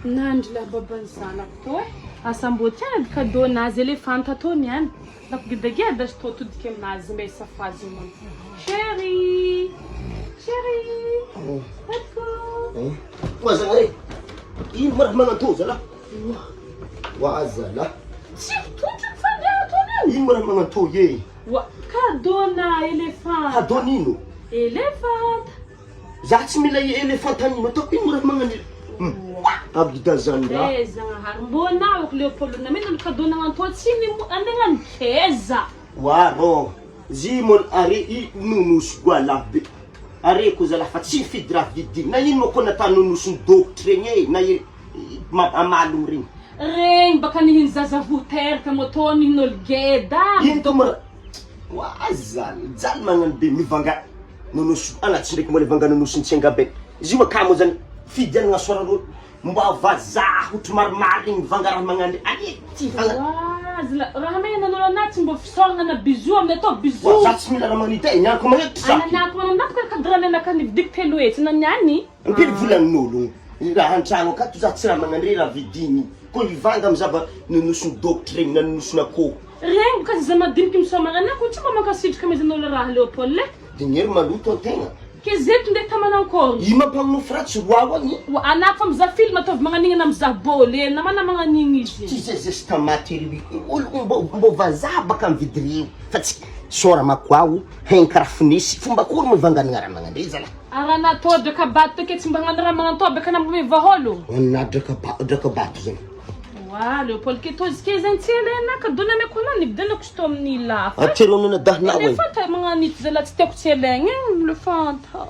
Nandry lah baban'ny zanako tô e. Asa mbô tiany edy cadeau nazy elefanta tô niany. Lako gedageda azy tô atodiky aminazy mba hisafazy man. Chérie! Chérie! Dadiko! Oa zagnahary e! Ino ma raha magnantô zalah? Oa zalah! Tsy totro ny fandriana tô niany. Ino ma raha magnantô e? Oa cadeau na elefanta. Cadeau n'ino? Elefanta. Za tsy mila elefanta anino ataoko ino raha magnano Abida zany raha. Eh Zagnahary mbô naoko Léopold namena ny cadeau nagnantô tsy ny andegnany keza. Wa rô zy mon are i nonosy goala be are ko zalah fa tsy mifidy raha vidigny na ino ma ko natao nonosy dokotry regny e na i amalogno regny. Regny baka nihiny zaza voa teraka moto nihiny olo geda. Ino ko ma wa zany jaly magnano be mivanga Nonosy ana tsy ndraiky mbola vanga nonosy ny tsengabe izy io akamo zany fidianana soarano mba vazaha hotry marimarigny mivanga raha magnano ani ty vanga Wazy la raha amena nanolo anahy tsy mbo fisaoragna na bisou amin'ny atao bisou. Za tsy mila raha manita e nianiko magnetry za. Ananiako manandafika cadre menaka nividiako 300 naniany. Impiry volanin'olo raha antragno akato za tsy raha magnano re raha vidigny ko hivanga amy zava nonosiny dokotra regny na nonosiny akoho. Regny boka zaza madiniky misaomagna anah ko tsy mba mankasitraka amezan'olo raha Léopold e. Dignery maloto antegna. Ke ze tondé tamana ankôry. I mampagnonofy ratsy roa agny. Oa anah fa mizaha film ataovy magnanigny anah mizaha bôly e nama na magnanigny izy. Tsy zay zesta maty olo mbô mbô vazaha baka mividy reo fa tsy sôra makoao hein karaha fonesy fomba akory moa ivanganagna raha magnandre zalahy. Ary anah tô drakabato take tsy mba hagnano raha magnantô beka anah mba mivaha ôlo. Anah drakaba drakabato zany. Oa Léopold ke tô izy ke zegny tsy ela anah cadeau nameko anah nividianako izy tô amin'ny lafo. Atero amin'anadahinao e. Elefanta magnanito zalahy tsy tiako tsy elaigny e elefanta.